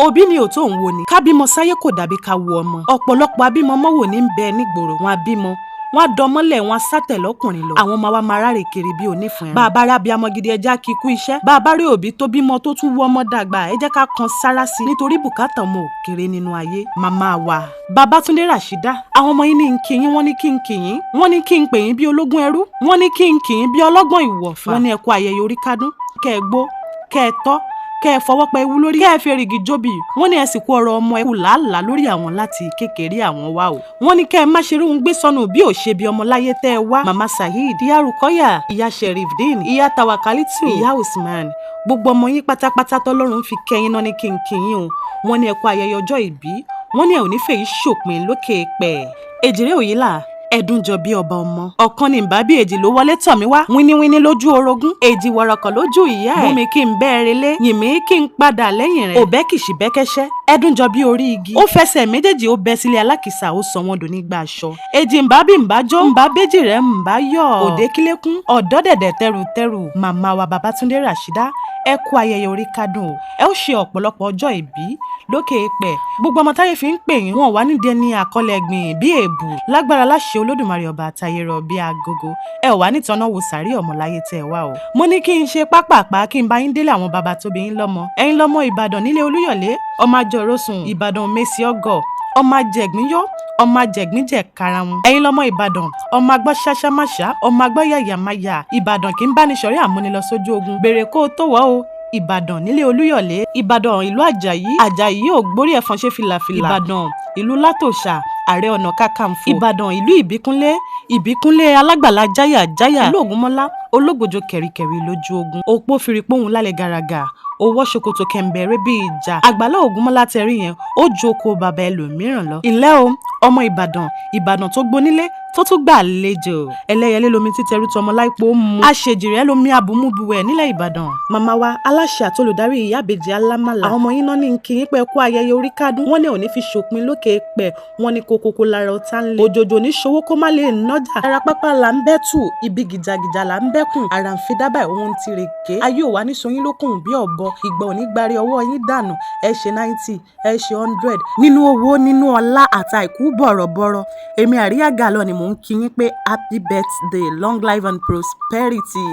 Òbí ni òótọ́ òun wo ni kábímọ sáyé kò dàbí ká wo ọmọ. Ọ̀pọ̀lọpọ̀ abímọ mọ́wò ní ń bẹ nígboro. Wọn abímọ, wọn á dọmọlẹ̀, wọn á sátẹ̀ lọ́kùnrin lọ. Àwọn ọmọ wa máa ráre kiri bí onífun ẹran. Bá a bá rí abiyamọ gidi, ẹja kíkú iṣẹ́. Bá a bá rí òbí tó bímọ tó tún wú ọmọ dàgbà, ẹ jẹ́ ká kan sára sí i, nítorí bùkátà ọmọ ò kéré nínú ayé. Màmá wa Babátúndé Ràṣídà, àwọn ọmọ yín ní n kí yín. Wọ́n ní kí n kí yín, wọ́n ní kí n pè yín bí ológun ẹrú, wọ́n ní kí n kí yín bí ọlọ́gbọ́n ìwọ̀fà. Wọ́n ní ẹ kú ayẹyẹ orí kádún, kẹ́ ẹ gbó, kẹ́ ẹ tọ́, kẹ́ ẹ fọwọ́ pa ewu lórí, kẹ́ ẹ fi èrìgì jóbi. Wọ́n ní ẹ sì kú ọ̀rọ̀ ọmọ, ẹ kú làálàá lórí àwọn láti kékeré àwọn wá o. Wọ́n ní kẹ́ ẹ má ṣe rí ohun gbé sọnù bí ò ṣe bí ọmọ láyé tẹ́ ẹ wá. Mama Saheed, ìyá Rukoya, ìyá Sherifdeen, ìyá Tawakalitu, ìyá Usman, gbogbo ọmọ yín pátápátá tọ́lọ́run fi kẹ́yìn náà ní kí n kí yín o. Wọ́n ní ẹ kú ayẹyẹ ọjọ́ ìbí. Wọ́n ní ẹ ò ní fèyí ṣòpin lókè pẹ̀. Èjìrè òyìnlá ẹdùn jọ bí ọba ọmọ ọ̀kan ní nbà bí èjì ló wọlé tọ̀ mí wá, wíníwíní lójú orogún, èjì wọ̀rọ̀kọ̀ lójú ìyá ẹ̀. Mú mi kí n bẹ́ẹ̀ relé, yìn mí kí n padà lẹ́yìn rẹ̀. Òbẹ́ kìsì bẹ́kẹ́ṣẹ́, ẹdùn jọ bí orí igi, ó fẹsẹ̀ méjèèjì, ó bẹ́ sílé alákìsà, ó sọ wọn dùn nígbà aṣọ. Èjì nbà bí nbà jó, nbà béjì rẹ̀ nbà yọ̀. Òde kílékún ọ̀dọ́ dẹ̀dẹ̀ tẹrùtẹrù. Màmá wa Babátúndé Ràṣídà, ẹ kú ayẹyẹ orí kádùn o. Ẹ ó ṣe ọ̀pọ̀lọpọ̀ ọjọ́ ìbí lókè èèpẹ̀. Gbogbo ọmọ táyé fi ń pè yín, wọn wà nídìí ẹni àkọlẹ̀ gbìn bí èèbù lágbára láṣẹ Olódùmarè ọba àtayérọ bí agogo. Ẹ ò wá nítaná wo sàárè ọmọláyé tẹ ẹ wá o. Mo ní kí n ṣe pápápá kí n bá yín délé àwọn bàbá tó bí yín lọ́mọ. Ẹ̀yin lọ́mọ Ìbàdàn nílé Olúyọ̀lé, ọmọ àjọrọ̀sùn Ìbàdàn, mèsì ọgọ, ọmọ àjẹgbínyó, ọmọ àjẹgbíjẹ karahun. Ẹ̀yin lọ́mọ Ìbàdàn, ọmọ agbọ́ ṣáṣámáṣá, ọmọ agbọ́ yàyàmáyà. Ìbàdàn kì í bá ní sọ̀rí àmúnilọ sójú ogun. Béèrè kó o tó wọ̀ o. Ìbàdàn nílé Olúyọ̀lé, Ìbàdàn ìlú Àjàyí, Àjàyí ò gbórí ẹ̀fọn ṣe fìlàfìlà. Ìbàdàn ìlú Látòṣà, Ààrẹ Ọ̀nà Kakanfò. Ìbàdàn ìlú Ìbíkúnlé, Ìbíkúnlé alágbàlá jáyà jáyà. Ìlú Ògúnmọ́lá ológbòjò kẹ̀ríkẹ̀rí lójú ogun, òpó fìrìpóhùn lálẹ́ gàràgà, owó ṣòkòtò kẹ̀ǹbẹ̀rẹ̀ bíi ìjà. Àgbàlá Ògúnmọ́lá tẹ̀rí yẹn, ó jókòó bàbá ẹlòmíràn lọ. Ìlẹ́ o, ọmọ Ìbàdàn, Ìbàdàn tó gbónílé tó tún gbà àlejò. Ẹlẹ́yẹlé lomi títẹrú tọmọ láìpò mu, àṣejìrẹ́ lomi àbùmùbùwẹ̀ nílẹ̀ Ìbàdàn. Màmá wa aláṣẹ àtolùdarí Ìyábẹ̀jì alámàlà, àwọn ọmọ yín náà ní kí yín pé kú ayẹyẹ orí kádùn. Wọ́n ní òní fi ṣòpin lókè pẹ̀. Wọ́n ní kokoko lára ọ̀tá ń lé, òjòjò ní ṣòwò kó má lè nọ́jà. Ara pápá là ń bẹ́ tù, ibi gìjàgìjà là ń bẹ́kùn, ara ń fi dábàá òun ti rèké. Ayé ò wá ní soyín lókùn bí ọ̀bọ. Ìgbà òní gbárí ọwọ́ yín dànù. Ẹ ṣe 90, ẹ ṣe 100 nínú owó, nínú ọlá àtàìkú bọ̀rọ̀bọ̀rọ̀. Èmi Àríyá Gàlọ́ ni mò ń kí yín pé happy birthday, long life and prosperity.